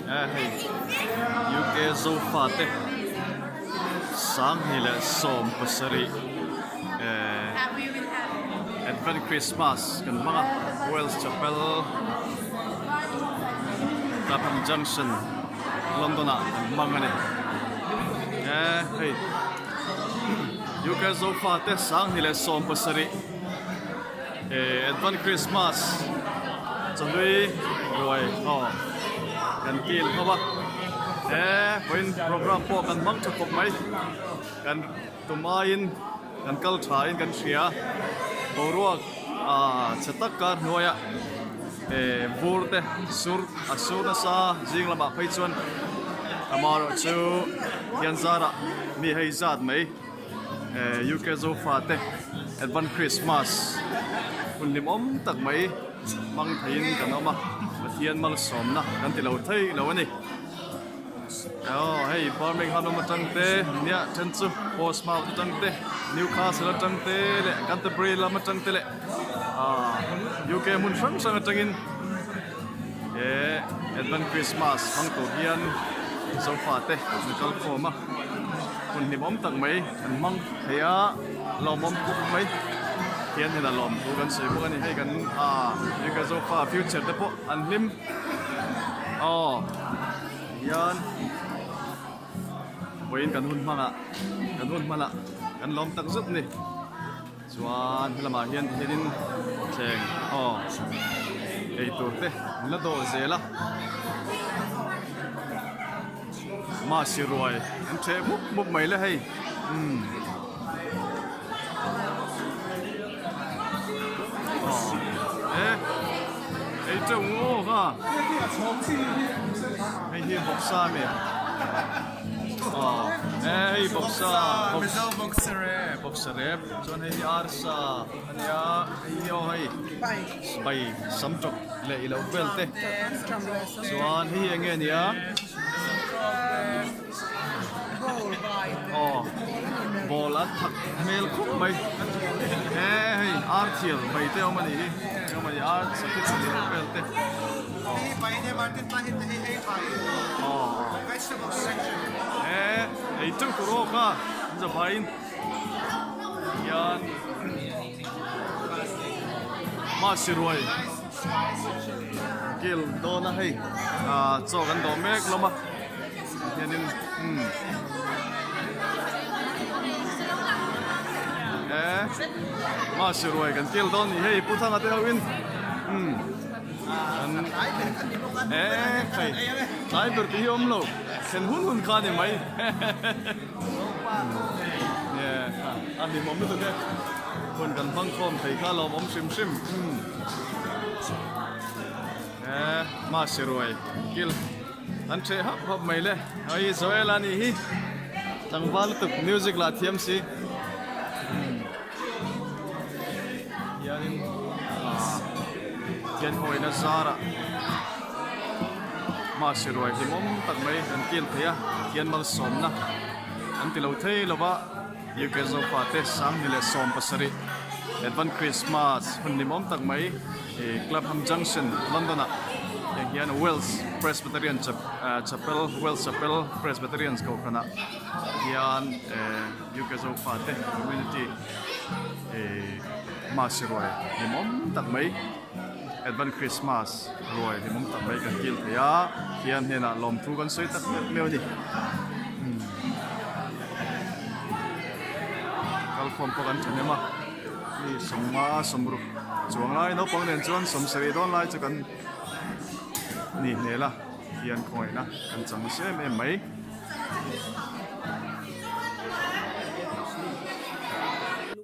E hei UK Zofa te 2017 eh Advent Christmas kan hmang a Wells Chapel Clapham Junction London ah kan hmang a ni e hei UK Zofa te 2017 eh Advent Christmas chawhlui ruai aw kan kil ho a he vawiin program pawh kan hmang tha khawp mai kan tum aiin kan kal tha in kan hria boruak ah chhe tak kar hnuaia eh vur te sur a sur nasa zing lamah phei chuan amaherawhchu hian zarah mi hei zat mai. UK Zofa te Advent Christmas hun hlimawm tak mai hmang theiin kan awm a, Pathian malsawmna kan ti lo thei lo a ni. Aw hei Birmingham lam atang te nia then chu Portsmouth atang te Newcastle atang te leh Canterbury lam atang te leh ah UK hmun hrang hrang atangin he Advent Christmas hmang tur hian Zofa te an kal khawm a. Hun hlimawm tak mai an hmang thei a, lawmawm khawp mai hian hena lawm thu kan sawi bawk a ni. Hei kan ah Rika Zofa future te pawh an hlim aw hian vawiin kan hun hmangah kan hun hmanah kan lawm tak zet a ni. Chuan helamah hian tihianin thleng aw eitur te an la dawh zel a. Mahse ruai an ṭheh mup mup mai le hei umm aw e ei teuh ngawk a hei hi bawksa a mi aw e hei bawksa bawksa rep chuan hei hi arsa a nia hei hi aw hei bai sam tawp leh ilo vel te chuan hei hi eng nge nia aw ball a thak hmel khawp mai he hei ar thial mai te awm a nih hi awm a ni ar sakhi thial vel te aw aw he ei teuh tur aw kha an za vaiin hian mahse ruai kil dawn a hei ah chaw kan dawh mek hlawm a hianin umm e mahse ruai kan kil dawn ni hei pu thanga te ho in umm an e hei tlai ber tih hi awm lo thlen hun hun kha a ni mai A hlimawm lutuk e. Hun kan hmang khawm thei kha lawmawm hrim hrim. E mahse ruai kil an ṭheh hap hap mai le. Hei Joel a nih hi. Tlangval lutuk music lah thiam si. Hianin hian hawina zarah mahse ruai hlimawm tak mai an kil thei a hian malsawmna an ti lo thei lo va UK Zofa te 2017 Advent Christmas hun hlimawm tak mai ih Clapham Junction London ah heng hian Welsh Presbyterian Chapel Welsh Chapel Presbyterian kohhran ah hian eh. UK Zofa te community eh Mas ruai hlimawm tak mai Advent Christmas ruai hlimawm tak mai kan kil thei a hian hnenah lawmthu kan sawi tak meuh meuh a ni umm kalkhawm pawh kan thahnem a mi sawmnga sawmruk chuang lai naupang nen chuan sawmsarih dawn lai chu kan ni hnel a hian khawngaihna kan chang nasa em em mai.